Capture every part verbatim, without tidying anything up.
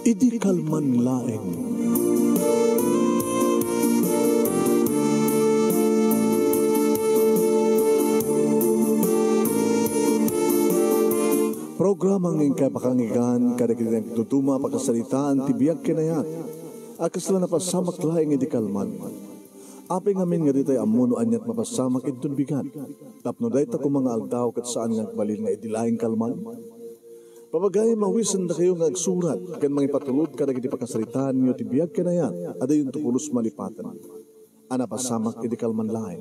Idi kalman laeng. Programa nga inkay pakanggan kadagiti nagduduma a pakasaritaan ti biag ken ayat a kasla napasamak laeng idi kalman. Apay ngamin nga ditay ammo no aniat mapasamak inton bigat, tapno dayta koma nga aldaw ket saan nga agbalin nga idi laeng kalman? Pabagayam, awisendakayo nga agsurat ken mangipatulod kadagiti pakasaritaanyo ti biag ken ayat a dayonto pulos malipaten a napasamak idi kalman laeng.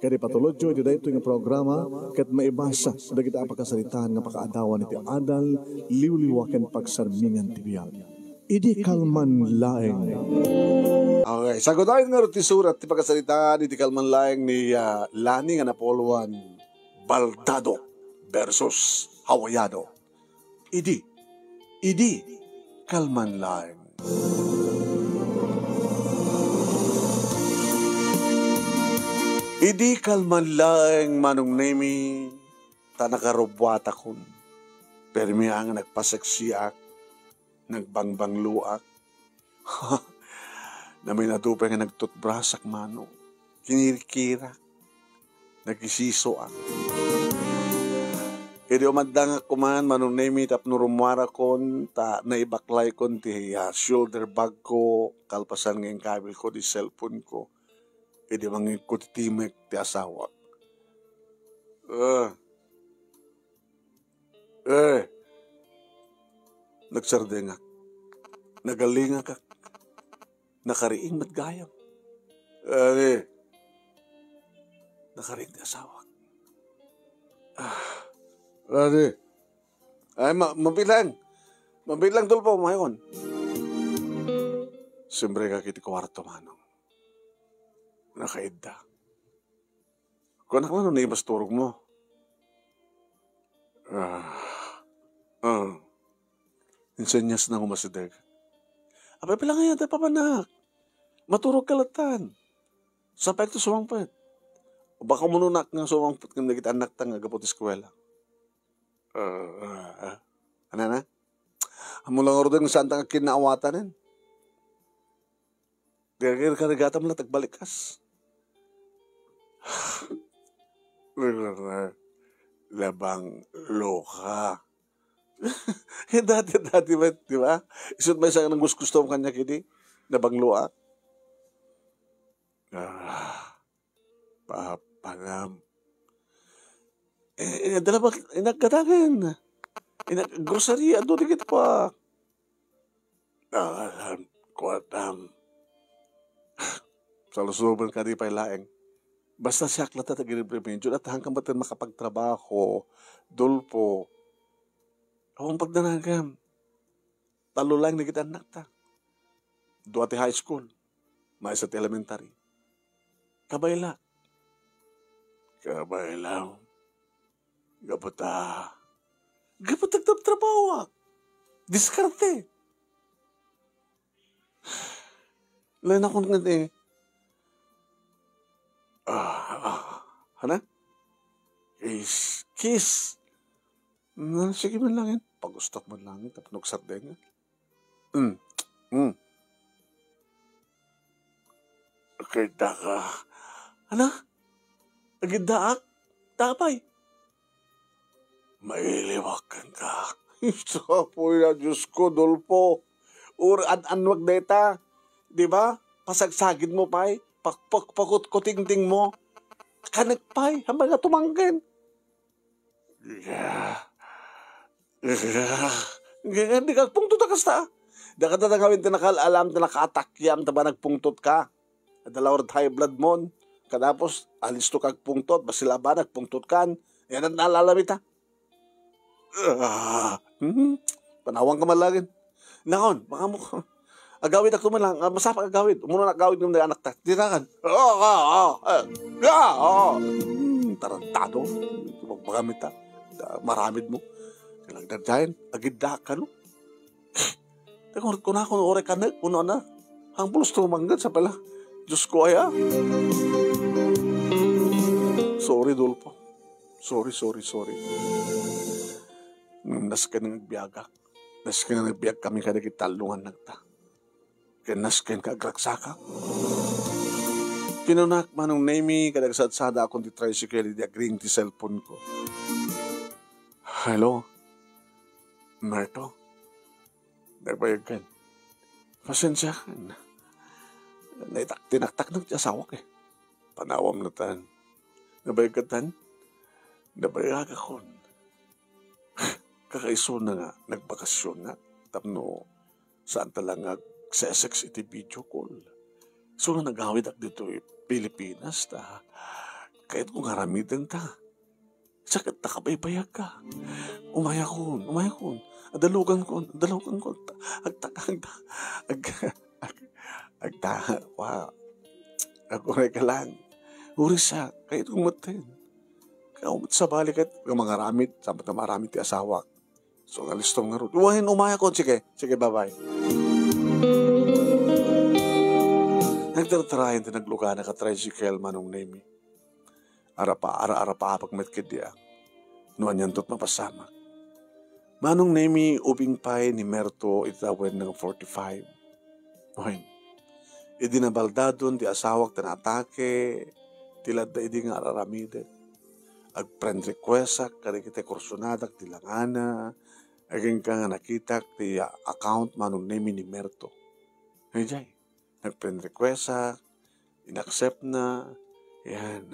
Ket ipatulodyo iti daytoy nga programa ket maibasa dagiti a pakasaritaan nga pakaadawan iti adal, liwliwa ken pagsarmingan ti biag. Idi kalman laeng. Okay, sagudayen ngarud ti surat ti pakasaritaan idi kalman laeng ni, ah, Lani nga Napoleon Baldado versus Hawaiano. Idi, idi kalman laeng. Idi kalman laeng, Manong Nemi, ta nakarubbuatakon. Permi a nga nagpaseksiak, nagbangbangloak. Naminado pay nga nagtutbrasak, Manong. Kinirkirak. Nagisisoak. Idi umaddangak koman, Manong Nemi, tapno rummuarakon, ta naibaklaykon ti, ah, shoulder bag ko, kalpasan nga inkabilko ti cellphone ko. Idi mangikko ti timek ti asawak. Ah. Eh. Nagsardengak. Nagalingakak. Nakariing met gayam. Adi. Nakariing ti asawak. Ah. Adi. Ay, ma-, mabilang. Mabilang, Dolpo, mayon. Simrek iti kuarto, Manong. Nakaidda. Kunak no naimbas turogmo. Ah. Ah. Insenyas na umasideg. Apay, pila nga yata papanak? Maturog ka latan. Sapay to sumangpet. Baka umuno nak nga sumangpet ngem dagiti annak ta nga gapu ti eskuela. Ah, ah, ah. Ano na? Amo lang order saan ta nga kinnaawatanen. Gagir ka rigatam la tagbalikas. Labang loka. Eh, dati, dati, met, di ba? Isut may isang nang gusgustom kanya kidi, nabangloak. Ah, papanam. Eh, eh, dala ba, inagkatagan. Inag-, grocery, adu, di kita pa. Alam, kuatam. Salusoben ka di pay laeng. Basta siak latta ti agiremremedyo, at hangkan batten makapagtrabaho, Dolpo. Awan pagdanagam. Tallo laeng dagiti annakta. Dua ti high school, maysa ti elementary. Kabayla. Kabayla. Gapu ta, gapu ta agtrabtrabahoak. Diskarte. Lain akon nga di. Ah, ah. Hana? Kiss, kiss. Na, sige man langin. Pagustok man langin, tapno agsardeng. Mm. Mm. Agidda ka. Ano? Agiddaak? Tapay? Mailiwak kenka. Sapuy na, Diyos ko, Dolpo. Ur-, an-, anwag deta. Di ba? Pasagsagid mo pay. Pak-, pak-, pakut-kutingting mo. Kanek pay. Hambal nga tumangken. Yeah. Nga, nga, di ka agpungtot a kasta. Dakatta gawin ti nakal-alam, ti nakaatakyam, ta ba nagpungtot ka? Adda la ord high blood mon. Kadapos, alisto ka agpungtot, basta la ba nagpungtot kan. Yan ang naalala mi ta. Ah, hmm, panawan ka man langin. Nakon, baka mo, agawid ako man lang, ah, masapa agawid. Umuna na agawid ng anak ta. Di na kan. Oo, oo, oo. Eh, ah, oo. Hmm, tarantado. Magbagamit ta. Da-, maramid mo. Kailangan dadyain. Agidda ka, no? Teka, kunakon, oray ka na, kuno na. Ang pulos to manggad sa pala. Diyos ko, ay, ah. Sorry, Dolpo. Sorry, sorry, sorry. Ngem nasken nga agbiagak. Nasken a nagbiagkami kadagiti tallongannakta. Ken nasken nga agragsakak. Kinunak, Manong Nemy, ket agsadsadaakon ti tricycle idi agring ti cellphone-ko. "Hello, Merto? Nagbayagkan? Pasensiakan. Naitak-, tinaktaknak ti asawak, eh. Panawam natan. Nabayagkan tan?" Nabayagakon. Kakaisuna nga nagbakasyonak tapno saanta la nga agsesex iti video call. Isu nga nagawidak ditoy Pilipinas ta kayatko nga aramiden ta. Sakit ta kabaybayagka. Umayakon, umayakon. Adalugankon, adalugankon. Agta-, agta-, ag-, ag-, agta-, wa-, aguray ka lang. Uri sa, kayatko metten. Kaya sabali ket nga mangaramid, saan met nga maaramid ti asawak. So, nga listom ngarud. Wen, umayakon. Sige, sige, bye-bye. Nagtartarayan ti nagluganak a tricycle, Manong Nemy. Arapa-, ara-arapapek met ketdi a no anianto ti mapasamak. Manong Nemy, ubing pay ni Merto iti tawen nga forty-five. Wen, idi nabaldadon ti asawak ta naatake, ti ladda idi nga ar-aramidek. Ag-friend requestak kadagiti kursonadak ti langana, agingga nga nakitak ti account, Manong Nemy, ni Merto. Idiay, nag-friend requestak, inacceptna, yan.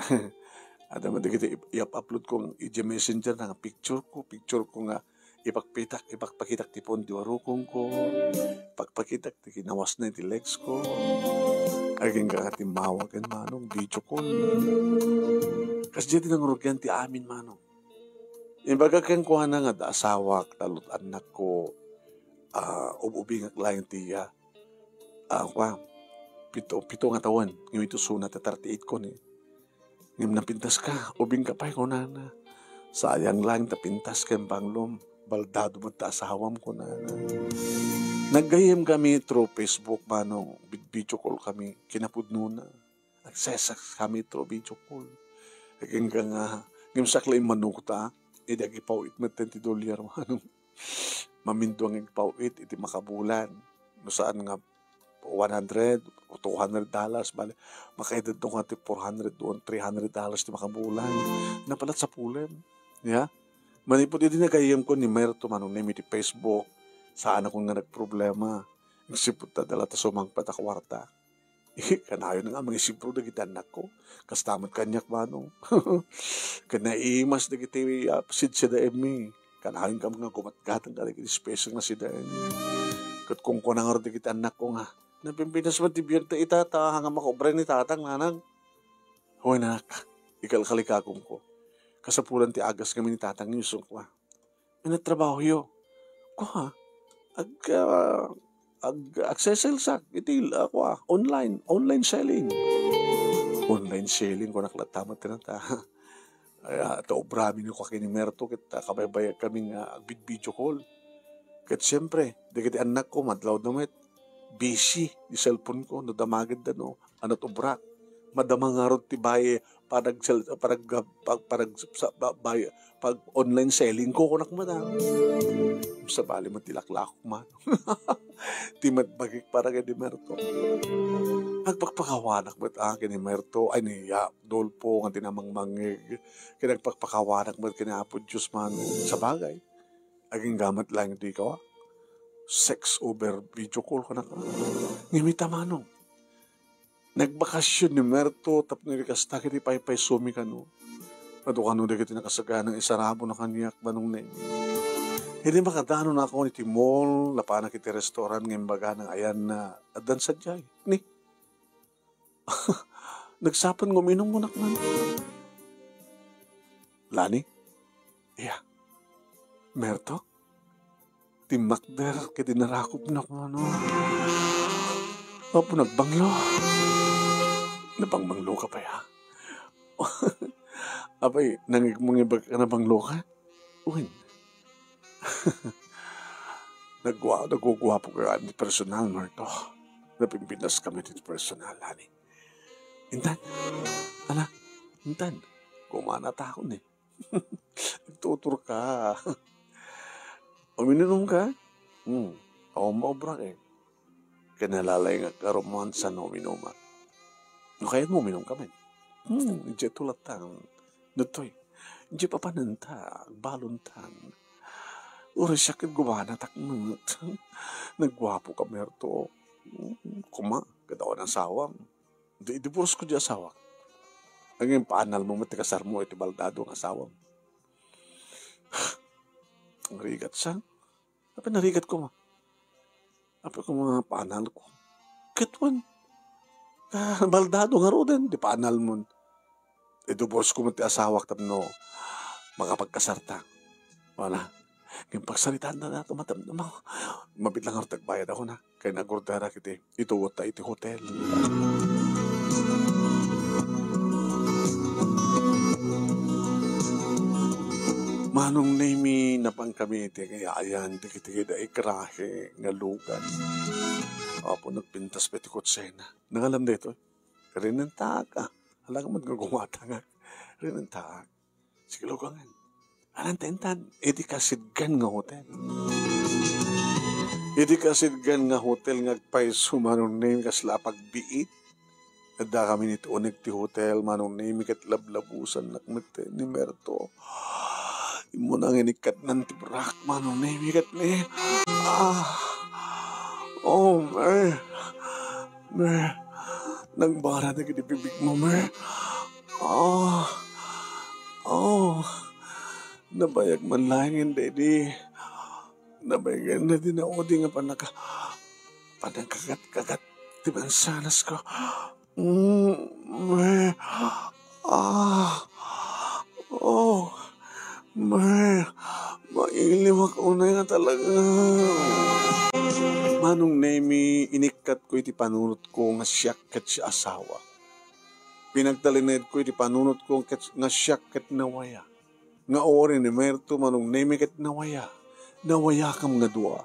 Adda met dagiti i-, i-upload ko idiay messenger nga picture ko, picture ko nga ipakpitak, ipakpakitak ti puon ti warukongko, ipakpakitak ti kinawasna iti legs ko. Agingga nga timmawag ken Manong, video call. Kasdiay ti nangrugian ti amin, Manong. Imbagak kenkuana nga adda asawak, tallo ti annakko, ah, ub-ubingak laeng ti, ah, ah, kua, pito, pito nga tawen, ngem itusuna ti thirty-eight ko ni. Ngem napintaska, ubingka pay, kunana. Sayang laeng ta pintas ken banglom, baldado met ta asawam, kunana. Naggayyemkami through Facebook, Manong, bid-, video call kami, kinapudnona. Agsesex kami through video call. Agingga nga, ngem sakla immanuko ta, idi agipaw-it metten ti dolyar, Manong. Maminduang nga agipaw-it iti makabulan. No saan nga one hundred, two hundred dollars, bale, makaidadto nga ti four hundred, three hundred dollars ti makabulan. Napalat sapulem. Ya? Manipud idi nagayyemko ni Merto, Manong Nemy, iti Facebook, saanakon nga nagproblema. Agsipud ta adda latta sumangpet a kuarta. Eh, kanayon nga mangisibro dagiti annakko. Kasta met kaniak, Manong. Ken naimas dagiti, ah, sidsidaenmi. Kanayon kami nga gumatgatang kadagiti special nga sidaen. Ket kunkunana ngarud dagiti annakko nga, "Napimpinas met ti biag ta ita, ta nga makubra ni Tatang, nanang." "Wen, anak, ikalkalikagumko. Kasapulan ti agas kami ni Tatang," isuna. Ania ti trabahoyo? Kua, ag-, ah, ag-, agseselsak iti, ah, kua, online, online selling. Online selling, kunak latta met kenka. Ay, ah, ta obrami ni kua ken ni Merto, ket, ah, kabaybayag kami nga agbid-video call. Ket siempre, dagiti annakko, madlawda met. Busy ti cellphone ko, no damagenda, no, ania ti obrak. Madama ngarud ti bay, parag sel-, parag, pag, parag sa, ba-, bay, pag online selling ko, kunak met a. Sabali met ti laklakok man. Ti met bagik para ken ni Merto. Agpakpakawanak met a ken ni Merto, ay, ni, ah, Dolfo, nga ti namangmangngeg. Ken agpakpakawanak met ken ni Apo Dios man. Sabagay. Agingga met laeng ti kua, sex over video call, kunak. Ngem ita, Manong, nagbakasyon ni Merto tapno idi kasta ket ipaypaysomi kano. Adu kano dagiti nakasaganang isarabona kaniak, Manong Neng. Idi makadanonakon iti mall, napanak iti restaurant nga imbagana nga ayanna, addan sadiay. Ni? Nagsapon nga uminum, kunak man. Lani? Iya. Merto? Timmakder ket inarakop, kunak man. Apo, nagbanglo. Nabangmanglo ka pay, ha? Apay, nangigmo nga ibaga nga nabanglo ka? Wen. Nagwa-, nagwaguapo ka nga ni personal, Merto. Napimpinas kami ti personal, ani. Intan. Ala, intan. Kumanata akon, eh. Nagtutur ka. Uminum ka? Hmm, awan maobrak, eh. Kanalalay nga karuman sa no minuma. No kayat mo, minum ka, men. Hmm, idiay tulatang. Ditoy, idiay papananta, agbalontan. Uray siak ket gumanatak met. Nagguapo ka, Merto. Hmm, kuma, ket awan asawam. Di, divorce ko di asawak. Ngem paanal mo met ti kasar mo iti baldado nga asawam. Rigat sa? Apay narigat ko ma? Apay ko nga paanal ko? Ket wen, ah, baldado ngaruden, di paanal mon. Idubors ko met ti asawak tapno makapagkasarta. Wala. Ngem pagsaritaan na nato, matamnama. Mabit lang ngarud agbayad ako na. Kay nagorderak iti ituwetta iti hotel. Manong Nemi, napan kami iti kayaayan, dagiti dayta ikrahe nga lugan. Apo, nagpintas pa iti kotsena. Nangalam daytoy. Rinentaak, ah. Alagmad nga gumatangak. Rinentaak. Sige, lugangen. Anan ta intan? Iti kasidgan nga hotel. Iti kasidgan nga hotel nga agpayso, Manong Nemi, kasla a pagbiit. Adda kami iti uneg ti hotel, Manong Nemi, ket lablabusannak met ni Merto. Immuna nga inikkatnan ti brak, Manong Nemi, ket ni, ah, oh, mer, mer, nagbara dagiti bibigmo, mer. Ah, oh, nabayag man laeng, daydi. Nabayag daydi naudi nga panaka-, panakagat-kagat ti mansanasko. Mm, me, ah, oh, me, mailiwak unay nga talaga. Manong Nemi, inikkat ko iti panunot ko nga siak ket si asawa. Pinagtalined ko iti panunot ko ket, nga siak ket nawaya. Nga uri ni Merto, Manong Nemi, ket nawaya. Nawayakam nga dua.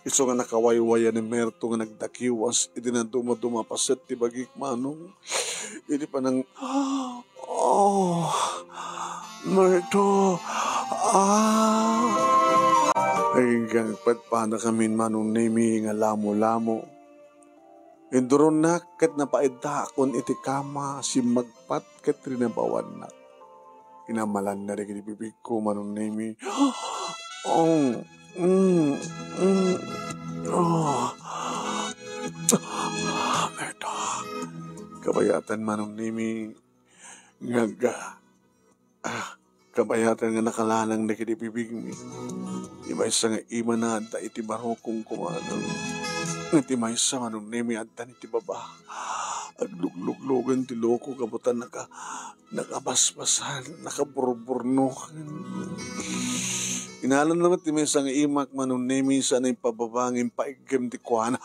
Isu nga nakawaywaya ni Merto nga nagdakiwas iti nadumaduma paset ti bagik, Manong. Iti panang, oh, Merto, ah. Aginggang padpada kamin, Manong Nemi, nga lamo-lamo. Induronnak ket napaiddaakon iti kama, simmagpat ket rinabawannak. Inamalanna dagiti bibigko, Manong Nemi. Oh, mm, mm, oh. Merto. Kabayatan, Manong Nemi, nga agga-, ah, kabayatan nga nakalanang dagiti bibigmi. Ti maysa nga imana adda iti barukong kumano. Nga ti maysa, Manong Nemi, adda iti baba. Aglugluglugen ti loko, kabutan naka-, nakabasbasan, nakaburburnoken. Inalanna met ti maysa nga imak, Manong Nemi, saan a impababa nga impaiggem ti kuana.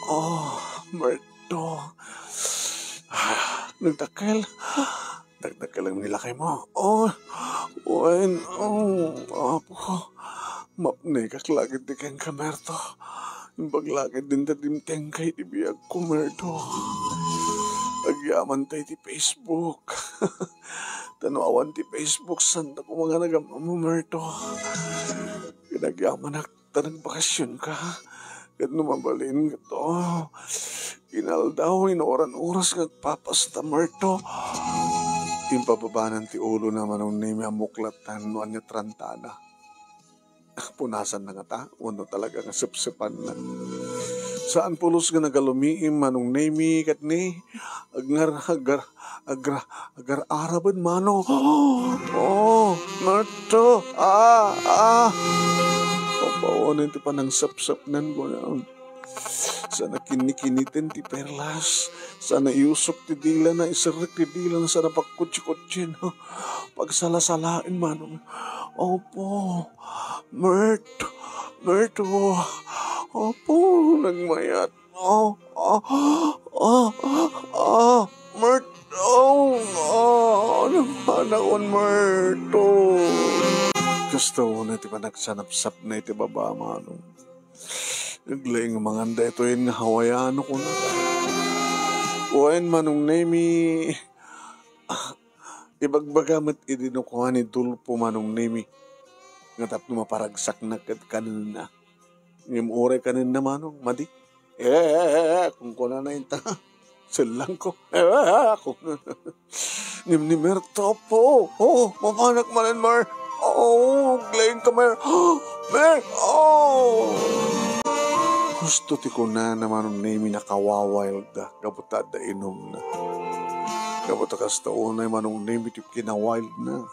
Oh, Merto. Ah, nagdakkel. Dakdakkel ni lakaymo. Oh, wen, oh, Apo. Mapnekak la ketdi kenka, Merto. Imbag la ketdi ta dimtengka iti biagko, Merto. Agyamanta iti Facebook. Ta no awan ti Facebook, saanka koma nga nagam-ammo, Merto. Ket agyamanak ta nagbakasionka. Ket no mabalin, ket, oh, inaldaw, inoran-oras nga agpapasta, Merto. Impababanan ti ulona, Manong Nemi, a muklatan no ania ti rantana. Punasanna ngata, wenno talaga nga sepsepanna. Saan pulos nga nagalumiim, Manong Nemi, ket ni, agnar-, agar-, agra-, agar-araben, Manong. Oh, Merto. Ah, ah. Papawanen ti panangsapsapnan ko na. Saan a kinnikiniten ti perlas. Saan a iusok ti dilana, iserrek ti dilana, saan a pagkutsi-kutsin. Pagsalasalaen, Manong. Opo. Mert. Merto. Opo, nagmayat. Oh, ah, ah, ah, ah, Mert. Oh, ah, ano, anakon, Merto. Kastoy na ti panagsanapsapna iti baba, Manong. Aglaing mangan daytoyen nga Hawaiano, kuna. Wen, Manong Nemi. Ah, ibagbaga met idi no kuan ni Dulfo, Manong Nemi, nga tapno maparagsakna ket kanna. Ngem uray kanenna, Manong, madi. Eh, eh, eh, eh, kunkunana inta. Sellangko. Eh, eh, eh, kun-, ngem ni Merto, Apo, oh, mapanak manen, Mer. Oh, aglaingka, Mer. Mer, oh. Husto ti kunana, Manong Nemi, nakawawild da, gapu ta adda inumna. Gapu ta kasta unay, Manong Nemi, ti kinawildna.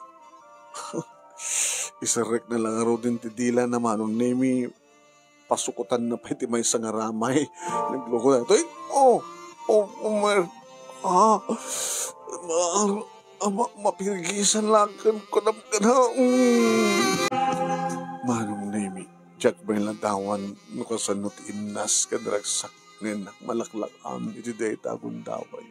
Iserrekna la ngaruden ti dilana, Manong Nemi, pasukotanna pay ti maysa nga ramay. Nagloko daytoy. Oh, oh, oh, Mer-, ah, ma-, ah, ma-, mapirigisan la ken kunam kana. Mm. Manong Nemi, diak met ladawan no kasano ti innas ken ragsak nga innak malaklak-am iti dayta a gundaway.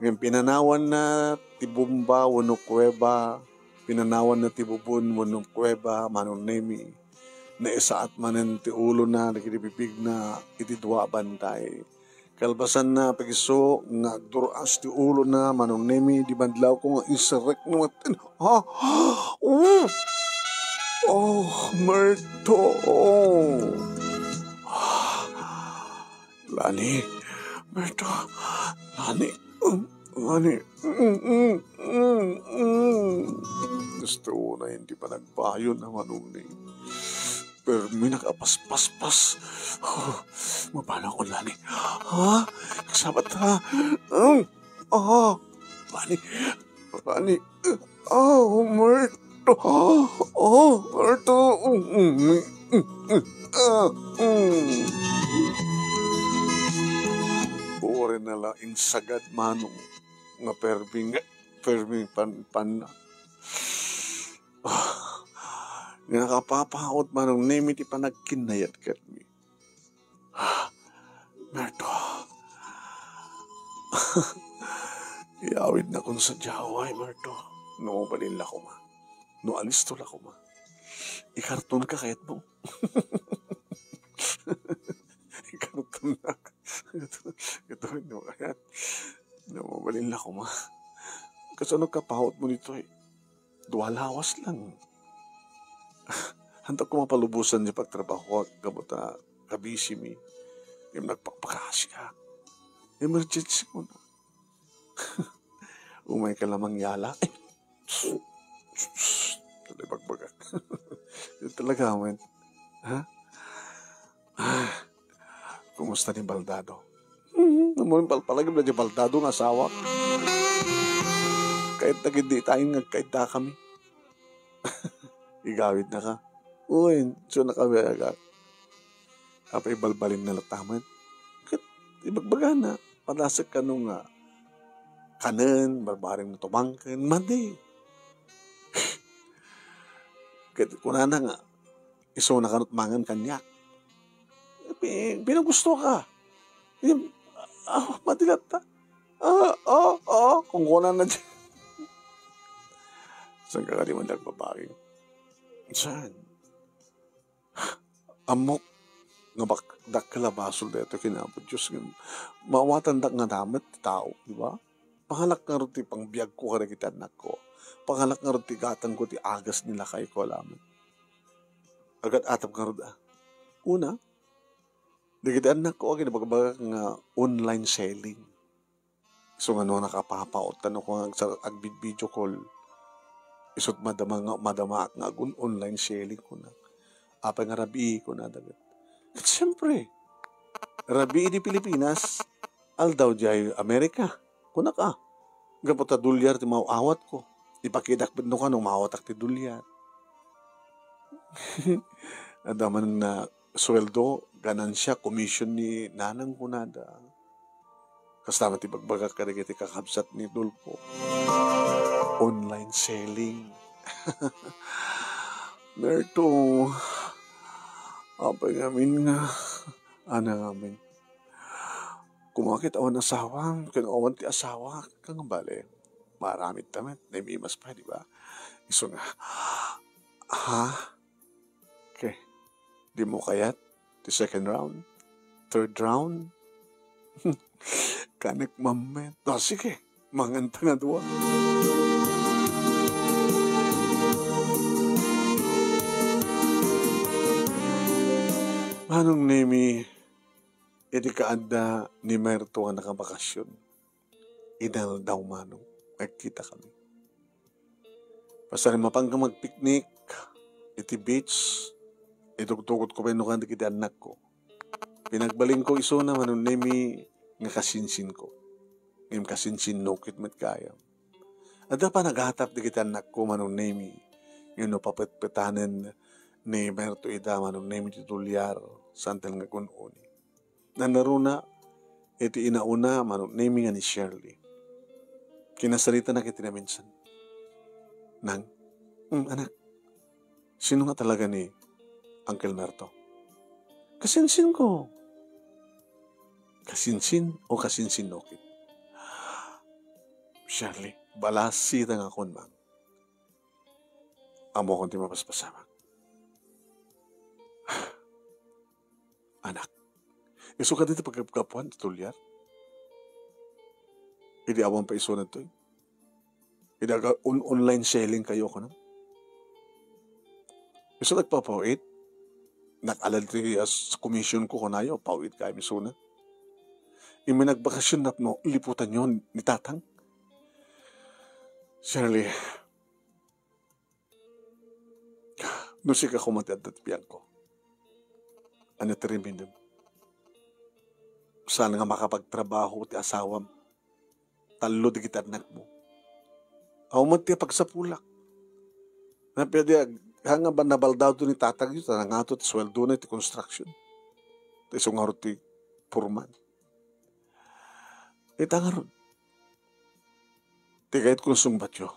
Ngem pinanawanna ti bomba wenno kuweba, pinanawanna ti bubon wenno kuweba, Manong Nemi. Naisaat manen ti ulona dagiti bibigna iti dua a bantay. Kalpasanna, pagiso nga dur-as ti ulona, Manong Nemi, di madlawko nga iserrek no maten. Ha? Oh! Oh, Merto! Lani, Merto, Lani, um, Lani, mm, mm, mm, mm. Gusto na hindi pa nagbayo na, Manong Nemi. Permi nakapaspaspas. Oh, mapano ako, Lani? Ha? Nagsabat ka? Mm. Oh, Lani, Lani. Oh, Merto. Oh, Merto. Mm, mm, mm, ah, mm. Uray na la insagad, Manong, nga permi nga, permi pan, pan, ah, nga nakapapaut, Manong Nemi, ti panagkinnayat kenmi. Merto. Iyawidnakon sadiay, Merto. No mabalin la koma. No alisto la koma. Ikarton ka kayat mo. Ikarton na. Ito, ito, no, kayat. No mabalin la koma. Kasano ka paut mo dito eh? Dua lawas lang. Handa ko mapalubosan ti pagtrabaho, gapu ta kabisi mi. Ngem nagpakpakasiak. Emergency ko na. Umay ka lamang yala. Talaga bagbaga. Yun talaga, man. Ha? Ah, kumusta ni Baldado? Mhm, ammom palpalagip na di Baldado nga asawa. Kayat na gid di tayo nga agkayat kami. Igawid na ka. Uy, so nakabiaga. Apay balbalin na lataman. Ket ibagbaga na, padasek kano nga kanen, barbareng tumangken, madi. Ket kunana nga, isu na kanut mangan kaniak. Pi-, pinagusto ka. Im-, ah, madilat ta. Ah, ah, ah, kung kuna na dyan. Saan ka kadi man nagbabae? Saan? Ammok nga bak-, dakkel a basol daytoy ken Apo Dios nga maawatandak nga damet ti tao, di ba? Pangalak ngarud ti pangbiagko kadagiti annakko. Pangalak ngarud ti gatangko ti agas ni lakayko a lamet. Agad-atap ngarud, a. Una, dagiti annakko, agin-, ibagbaga nga online selling. Isu nga no nakapapaut, ta no kung agsar-, agvid-video call, isut madama nga, madamaak nga agun-, online selling, kuna. Apay nga rabii, kuna dagit. Ket siyempre, rabii di Pilipinas, aldaw diay Amerika, kuna ka. Gapu ta dolyar ti maaw-awatko. Ipakitak met no kano maawatak ti dolyar. Adda man na suweldo, ganansia, commission ni nanang kunada. Kasta met ti bagbagak kadagiti kakabsat ni Dolfo. Online selling. Merto, apay ngamin nga, ana ngamin. Kumakit awan asawa, ken awan ti asawa, kang bale. Maramid ta met, naimimas pa, di ba? Isu nga, ha? Okay. Di mo kayat? Ti second round? Third round? Kanek mammet. Ah, sige. Manganta nga dua. Manong Nemi, iti kaadda ni Merto nga nakabakasyon, inaldaw manong agkitakami. Pasarimmapanko magpiknik iti beach, itugtugotko pay no kadi iti annakko. Pinagbalinko isuna, Manong Nemi, nga kasinsinko. Ngem kasinsinnokit met gayam. Adda panagatap dagiti annakko, Manong Nemi, ngem no papetpetanen ni Merto ida, Manong Nemi, ti tuliar, santen nga gun-oni. Nanaruna iti inauna, Manong Nemi, nga ni Shirley. Kinasaritanak iti naminsan. Nang, "Mm, anak, sino nga talaga ni Uncle Merto?" "Kasinsinko." "Kasinsin o kasinsinnokit?" "Shirley, balasita nga akon, mang. Ammokon ti mapaspasamak." "Anak, isu kadi ti pagkapkapuan ti tuliar? Idi awan pay isuna daytoy? Idi aga-, on-, online selling kayo," kunam. "Isu nagpapawit? Nakal-ad ti as commission ko," kunayo, "pawit kayo isuna. Immay nagbakasyon tapno liputanyo ni Tatang." "Shirley, no sika koma ti adda ti biagko, ania ti remediem? Saan nga makapagtrabaho ti asawam? Tallo dagiti annakmo. Awan met ti pagsapulak. Napia di ag-, ha nga ba nabaldado ni tatagyo, ta nangato ti suweldona iti construction. Ta isu ngarud ti foreman. Ita ngarud, ti kayatko nga sungbatyo,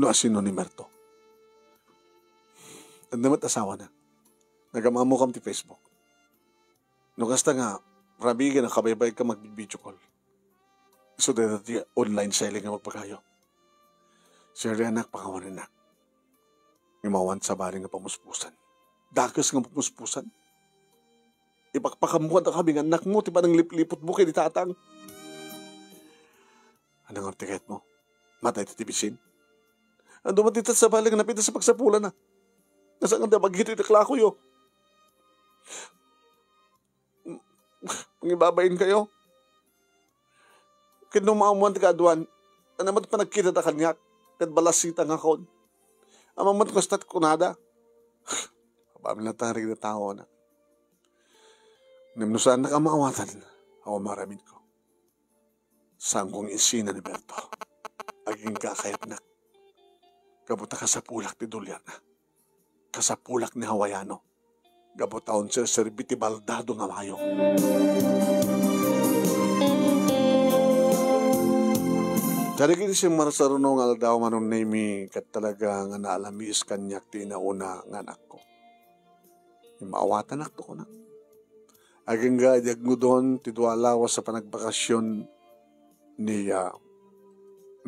no asino ni Merto. Adda met asawana. Nagam-ammokam ti Facebook. No kasta nga, rabigen a kabaybaykam mag-video call. Isu dayta ti online selling nga magpagayo. Shirley, anak, pakawanenak. Ngem awan sabali nga pamuspusan. Dakes nga pamuspusan. Ipakpakammo kadakami nga annakmo ti pananglipliputmo ken ni Tatang. Ania ngarud ti kayatmo? Matay ti bisin? Adu met ita sabali nga napita sa pagsapulana. Nasaan nga bagito iti klakoyo? Mangibabain kayo? Ket no maammoan ti kaaduan, ania met panagkitata kaniak, ket balasita nga kon. Ammom met kasta ti kunada. Ababil na tarik na tao, anak. Ngem no saannak a maawatan, awan maaramidko. Saanko nga isina ni Berto. Agingga a kayatnak. Gapu ta kasapulak ti duliana. Kasapulak ni Hawaiano. Gapu ta awan serserbi ti baldado nga mayo. Dagiti simmarsaruno nga aldaw, Manong Nemi, ket talaga nga naalamiis kaniak ti inauna nga anakko. Maawatanak to, kunak. Agingga idi agngudon ti dua a lawas a panagbakasyon ni, ah,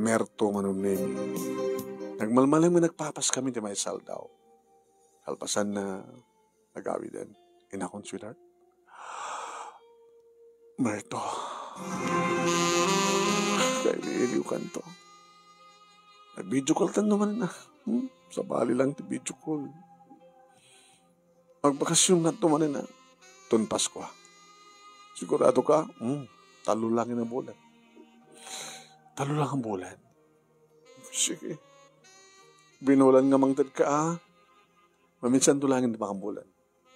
Merto, Manong Nemi. Nagmalmalem nga nagpapaskami ti maysa a aldaw. Kalpasanna, nagawiden. Inakon, sweetheart. Merto. Kay iliwkanto. Nag-video call tanto manen, ah. Hmm? Sabali lang ti video call. Magbakasyon nganto manen, ah. Ton Paskua. Sigurado ka? Hmm. Tallo lang a bulan. Tallo lang a bulan? Sige. Binulan nga mangted ka, ah. Maminsan to lang ti makambulan.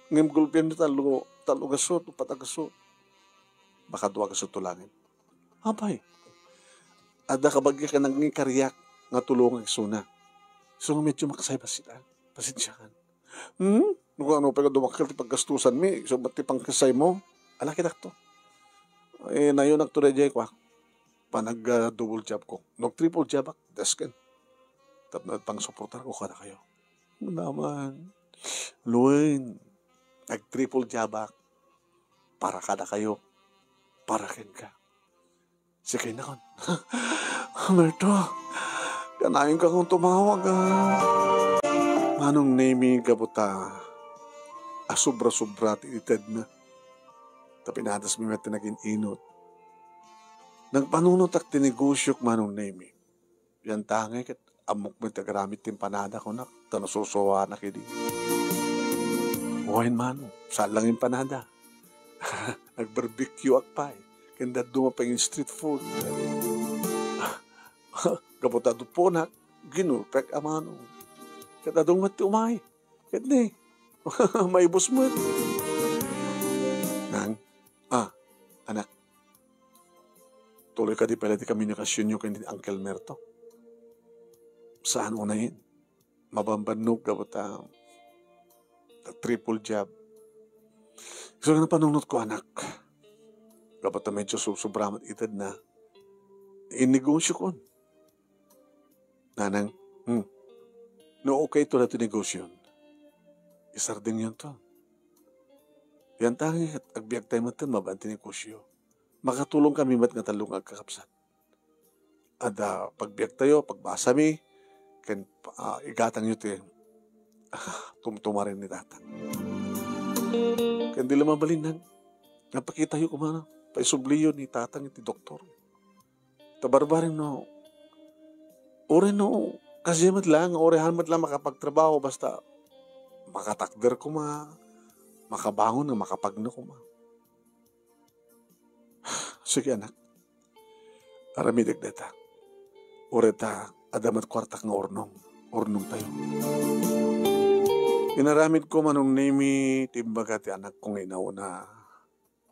Ngem gulpian ti tallo, tallo gasu, upat a gasu. Baka dua gasu to langit. Apay, adda kabagiak nga nangikariak nga tulongak isuna. Isu nga medyo makasay bassit-, pasensiakan. Hmm? No kano pay nga dumakkel ti paggastusanmi, isu met ti pangkasaymo? Ala, kitakto. Eh, nayunak to daydiay, kuak. Panag, ah, double job ko. No triple job ak, desken. Tapno pangsuportar ko kadakayo. Naman. Luen, nag-triple jabak para kadakayo, para kenka. Sige na kon. Merto, kanayon ka kong tumawag, ah. Manong Nemi, gapu ta asubra-subra ti itedna. Ta pinadas mi met ti nagin-inot. Nagpanunotak ti negosiok, Manong Nemi. Yan tangay ket ammok met ti agraman ti impanada, kunak, ta nasusuanak idi. Wen, Manong, saan lang empanada. Nag-barbecue ak pay. Ken dadduma pay nga street food. Gapu ta adu punak, ginulpek a Manong. Ket adu met ti umay. Ket ni, maibus met. Nang, ah, anak, tuloy kadi pay la ti komunikasionyo ken ni Uncle Merto? Saan unayen? Mabambannog gapu ta, ta triple job. Isu nga napanunotko, anak. Gapu ta medyo subsobra met itedna. Innegosiokon. Nanang, hmm. No okay to daytoy negosion, isardengyon to. Yan tangi, agbiag tayo met ten mabaen ti negosio. Makatulong kami met nga tallo nga agkakabsat. Adda pagbiag tayo, pagbasami, ken, ah, igatangyo ti, ah, tumtumaren ni Tatang. Ken di la mabalin, Nang, napakitayo koma, paisubliyo ni Tatang iti doktor. Ta barbareng no, uray no, kasi met lang, uray han met lang makapagtrabaho, basta makatakder koma, makabangon nga makapagna koma. Sige, anak. Aramidek dayta. Uray ta, adda met kuartak nga urnong. Urnong tayo. Inaramidko, Manong Nemi, ti imbaga ti anakko nga inauna.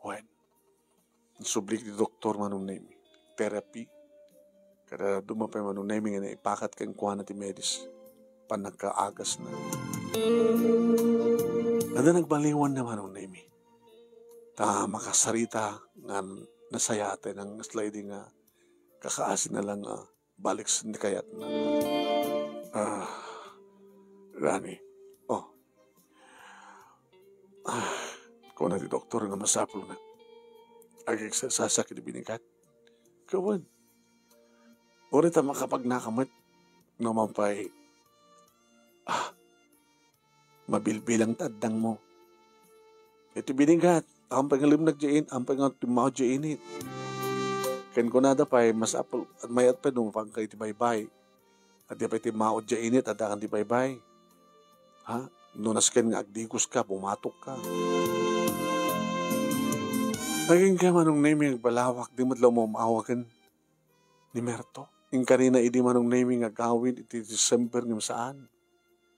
Wen, insubli ti doktor, Manong Nemi. Therapy. Kada duma pay, Manong Nemi, nga naipakat kenkuana ti medis. Pannakaagasna. Adda nagbaliwanna, Manong Nemi. Ta makasarita nga nasayaat, nang isla idi nga kakaasina lang nga baliksen ti kayatna. Ah, Rani. Oh. Ah, kuna ti doktor nga masapul nga agigsasasak iti binigat. Kawan. Uray ta makapagnaka met. No man pay, ah, mabilbilang ta addangmo. Iti binigat, ampay nga limnag diay in-, ampay nga timmaud diay init. Ken kunada pay, masapul, mayat pay no mapanka iti baybay. Adda pay timmaud diay init, adda kan ti baybay. Ha? No nasken nga agdigoska, bumatokka. Agingga, Manong Nemi, agbalawak, di met la umawag ken ni Merto. Inkarina idi, Manong Nemi, nga agawid iti December ngem saan.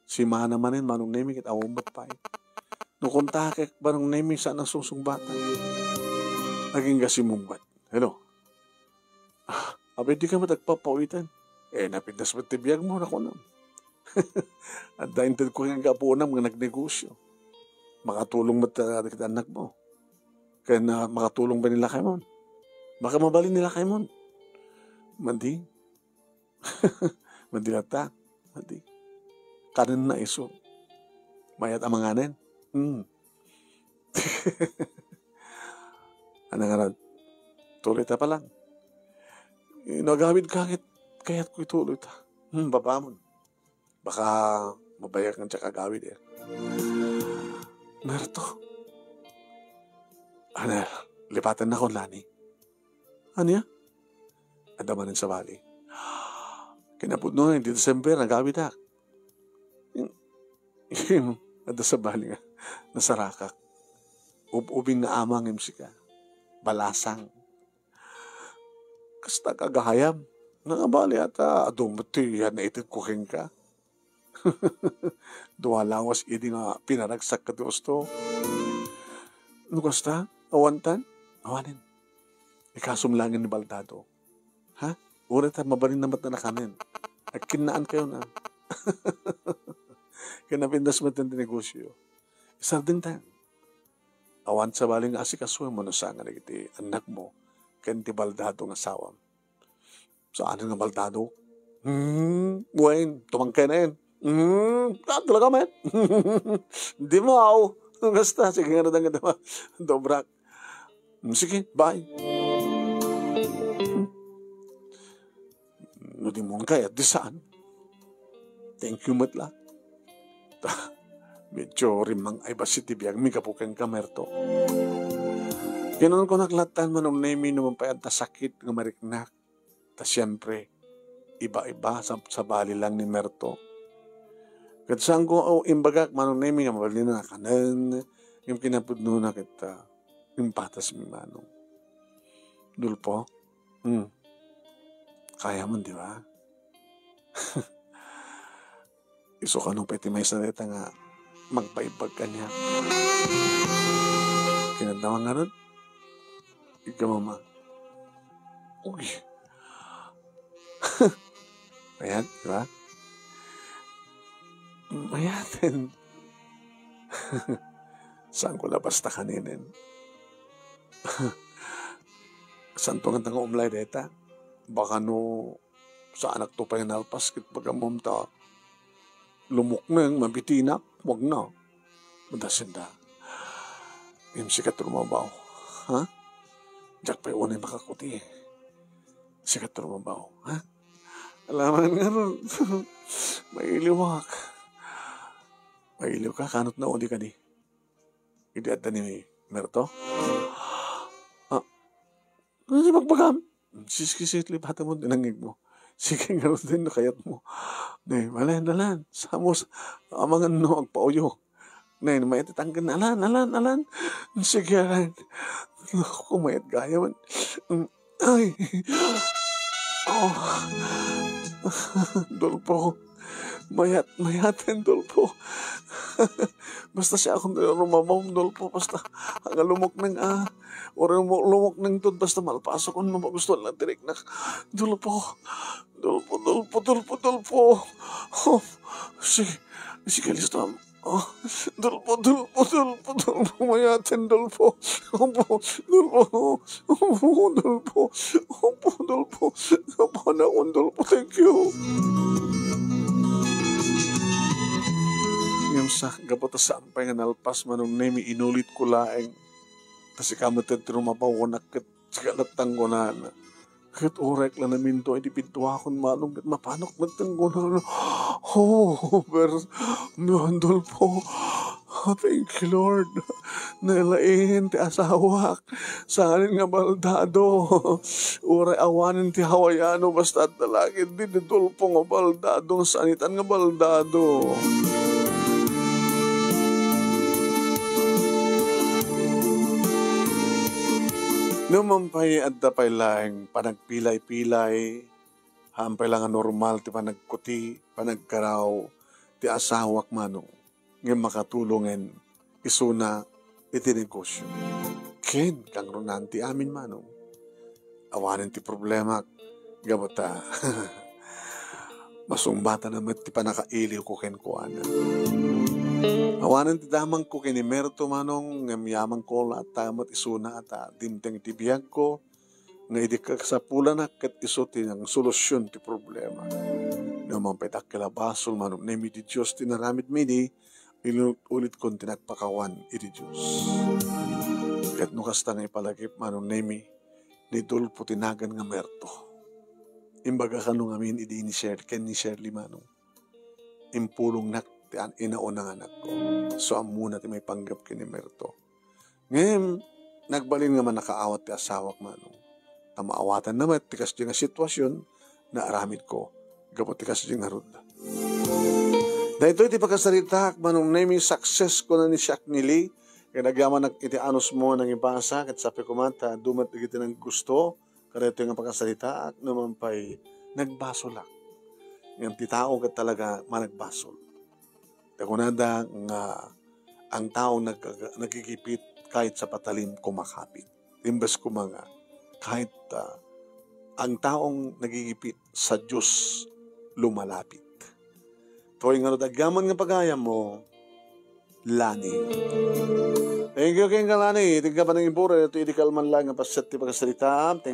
Simana manen, Manong Nemi, ket awan met pay. No kontakek, Manong Nemi, saan a sungsungbatan. Agingga simmungbat. Hello? Ah, apay dika met agpapawitan? Eh, napintas met ti biagmo, nakunam. Adda intedko ken gapuonam nga nagnegosio. Makatulong met, ah, dagiti annakmo. Ken, ah, makatulong pay ni lakaymon. Baka mabalin ni lakaymon. Madi. Madi latta. Madi. Kanenna isu. Mayat a manganen. Hmm. Ano nga ran? Tuloy ta pa lang. Eh, no agawid ka, ket kayatko ituloy ta. Hmm, babamon. Baka mabayag nga diak agawid, eh. Merto. Ano, lipatennakon, Lani. Ania? Adda manen sabali. Kinapudno, iti December, nagawidak. Adda sabali nga nasarakak. Ub-ubing nga ama ngem sika. Balasang. Kasta ka gayam. Nangabali ata, adu met ti yan naitedko kenka. Dua lawas idi nga pinaragsak ket ti usto. No kasta, awantan? Awanen. Ikasum laengen ni Baldado. Ha? Uray ta mabalin na met a nakanen. Agkinnaan kayo na. Ken napintas met ti negosio. Isardeng ta. Awan sabali nga asikasuem no saan nga dagiti annakmo ken ti Baldado nga asawam. Saan nga Baldado? Hmm, wen, tumangkay na yan. Hmm, ah, talaga, men? Di mo, aw. Basta, sige nga na, nga naman. Dobrak. Hmm, sige, bye. No di mo kaya, di saan? Thank you met la. Medyo rimmang ay bassit ti biagmi gapu kenka, Merto. Kinunkunak lattan, Manong Nemi, no man pay adda sakit nga mariknak. Ta siempre, iba-iba sa, sabali lang ni Merto. Ket saanko imbagak, Manong Nemi, nga mabalin a nakanen, ngem kinapudnona ket, ah, impatasmi, Manong. Dolfo? Hmm. Kayam, di ba? Isu kano pay ti maysa dayta nga magpaibbag kaniak. Kinadawang ngarud, igkamama. Uy. Ayan, di ba? Mayaten. Saanko la basta kanenen. Saanto nga umlay dayta? Baka no saanakto pay nalpas ket pagammom ta lumukneng, mabitinak, wag na. Madasenda. Ngem sika ti rumabaw, ha? Diak pay unay makakuti. Sika ti rumabaw, ha? Alaman ngarud. Mailiwak. Mailiw ka, kanot na udi kadi. Idi adda ni Merto? Ah, ano ti bagbagam? Sige, sige, lipatem mo, dinangig mo. Sige, ngarud din, nakayat mo. Ne, malan, nalan. Samos, amangan no, agpauyo. Ne, mayat itangken, alan, alan, alan. Sige, alan. Naku, mayat gaya man. Mm, ay. Oh. Dolfo. Mayat, mayaten, Dolfo. Basta siak ti rumabaw, Dolfo. Basta, nga lumukneng, ah. Uray mo-, lumukneng to, basta malpasok, no magusto lang tiriknak. Dolfo. Dolfo, Dolfo, Dolfo, Dolfo. Oh. Sige, sige, listo. Oh, Dolfo, Dolfo, Dolfo, Dolfo, mayaten, Dolfo. Opo, Dolfo. Opo, Dolfo. Opo, Dolfo. Opo, anakon, Dolfo. Thank you. Ngem sa, gapu ta saan pay nga nalpas, Manong Nemi, inulit ko laeng. Ta sika met ti rumabaw kunak ket sika latta ti kunana. Ket uray la naminto iti pintuakon, Manong, ket mapanak met ti kunana. Oh, ber-, Dolfo. Oh, thank you, Lord. Nalaing ti asawak. Saan nga baldado. Uray awanen ti Hawaiano, basta adda la ketdi ni Dolfo nga baldado, nga saan itan nga baldado. No man pay adda pay laeng panagpilay-pilay, haan pay la nga normal ti panagkuti, panagkaraw ti asawak, Manong, ngem makatulongen isuna iti negosyo. Ken kangrunan ti amin, Manong. Awanen ti problemak, gapu ta masungbatan met ti pannakailiwko kenkuana. Awanen ti damangko ken ni Merto, Manong, ngem yamangko latta met isuna ta dimteng ti biagko, nga idi kasapulanak ket isu ti nangsolusyon ti problema. No man pay dakkel a basol, Manong Nemi, ti Dios ti inaramidmi idi, ilu-, ulitkon ti nagpakawan iti Dios. Ket no kasta nga ipalagip, Manong Nemi, ni Dolfo ti nagan nga Merto. Imbaga kano ngamin idi ni Sher-, ken ni Shirley, Manong. Impulongnak ti an-, inauna nga anakko. So, ammona ti maipanggep ken ni Merto. Ngem, nagbalin nga mannakaawat ti asawak, Manong. Ta maawatanna met ti kasdi nga sitwasyon, naaramidko gapu ti kasdi ngarud. Daytoy ti pakasaritaak, Manong Nemi, success, kuna ni siak ni Lee. Ket agyamanak iti anusmo nangibasa, ket sapay koma ta adu met dagiti naggusto kadaytoy nga pakasaritaak, no man pay nagbasolak. Ngem ti tao ket talaga managbasol. Ta kunada nga ang taong nag-, nagigipit kahit sa patalim kumakapit. Imbes koma nga kahit, ah, ang taong nagigipit sa Dios lumalapit. Toy nga no dagyaman nga pagayam mo, Lani. Thank you, King Kalani. Iti ka panangibura, iti, iti kalman lang nga paset ti pagkasarita. Thank